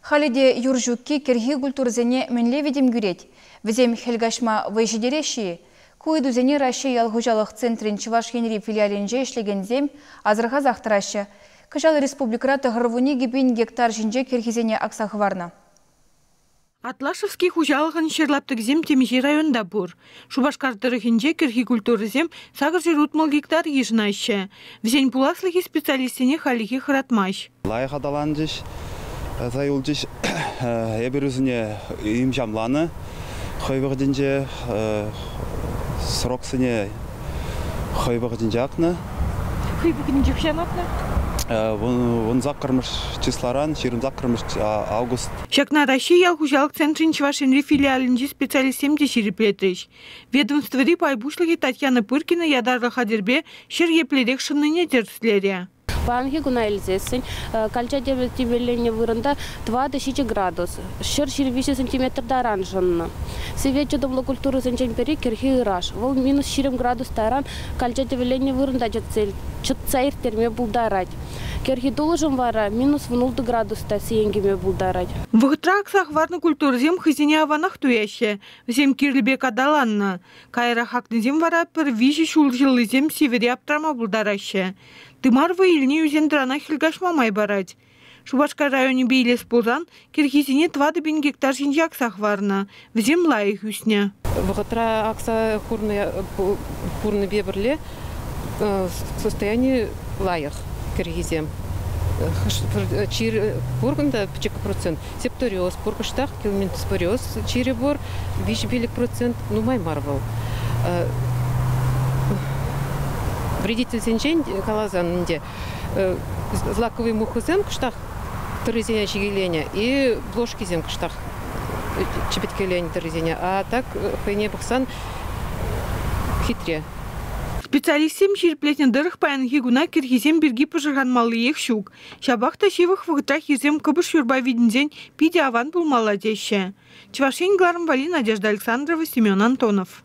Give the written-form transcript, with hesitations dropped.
Халӗ те юр ҫукки кӗрхи культурӑсене мӗнле витӗм кӳрет? Вӗсем хӗл каҫма вӑй ҫитереҫҫӗ-и? Ку ыйтусене Раҫҫей ял хуҫалӑх центрӗн Чӑваш Енри филиалӗнче ӗҫлекенсем асӑрхасах тӑраҫҫӗ. Кӑҫал республикӑра 92 000 гектар ҫинче кӗрхисене акса хӑварнӑ. Атлашевский хуҫалӑхӑн ҫӗр лаптӑкӗсем темиҫе районта пур. Шупашкар тӑрӑхӗнче кӗрхи культурӑсем 860 гектар йышӑнаҫҫӗ. Вӗсен пуласлӑхӗ специалистсене хальлӗхе хӑратмасть. Лайӑх аталанчӗҫ, таса юлчӗҫ. Эпир вӗсене им-ҫамланӑ хӑй вӑхӑтӗнче, сроксене хӑй вӑхӑтӗнче акнӑ. Хӑй вӑхӑтӗнче хӑҫан акнӑ? 18-мӗш числаран 28-мӗш август. Ҫакна Раҫҫей ял хуҫалӑх центрӗн Чӑваш Енри филиалӗнчи специалистсем те ҫирӗплетрӗҫ. Ведомствӑри пай пуҫлӑхӗ Татьяна Пыркина ятарлӑ хатӗрпе ҫӗр еплерех шӑннине тӗрӗслерӗ. Паянхи куна илсессӗн калча тӗвӗленнӗ вырӑнта 4-7 градус, 123 сантиметр таран шӑннӑ. Сивве чӑтӑмлӑ культурӑсенчен пӗри кӗрхи ыраш. Вӑл минус 20 градус таран калча тӗвӗленнӗ вырӑнта чӑтса ирттерме пултарать. Кӗрхи тулӑшӑн вара минус 16 градус та сиен кӳме пултарать. Вӑхӑтра акса хӑварнӑ культурӑсем хӑйсене аванах туяҫҫӗ. Вӗсем кирлӗ пек аталаннӑ. Каярах акнисем вара пӗр виҫӗ ҫулҫӑллисем сивӗре аптӑрама пултараҫҫӗ. Тымар вӑй илни ӳсен-тӑрана хӗл каҫма май парать. Шупашкар районӗпе илес пулсан, кӗрхисене 4000 гектар ҫинче акса хӑварнӑ. Вӗсем лайӑх ӳснӗ. Вӑхӑтра акса хурнипе пӗрле состояни лайӑх кӗрхисем. Чир пур кунта пӗчӗк процент. Септориоз пур кӑштах, гельминтоспориоз чирӗ пур, 3-5 процент, нумай мар вӑл. Вредительсенчен каласан ӗнтӗ, злаковый мухӑсем кӑштах тыррисене ҫикеленӗ и блошкисем кӑштах чӗпӗткеленӗ тыррисене. А так хӑйне пӑхсан хитре. Специалистсем ҫирӗплетнӗ тӑрӑх паянхи куна кӗрхисем пирки пӑшӑрханмаллиех ҫук. Ҫапах та ҫывӑх вӑхӑтра хирсем кӑпӑш юрпа витӗнсен питӗ аван пулмалла теҫҫӗ. Чӑваш Ен кӑларӑм валли Надежда Александрова, Семен Антонов.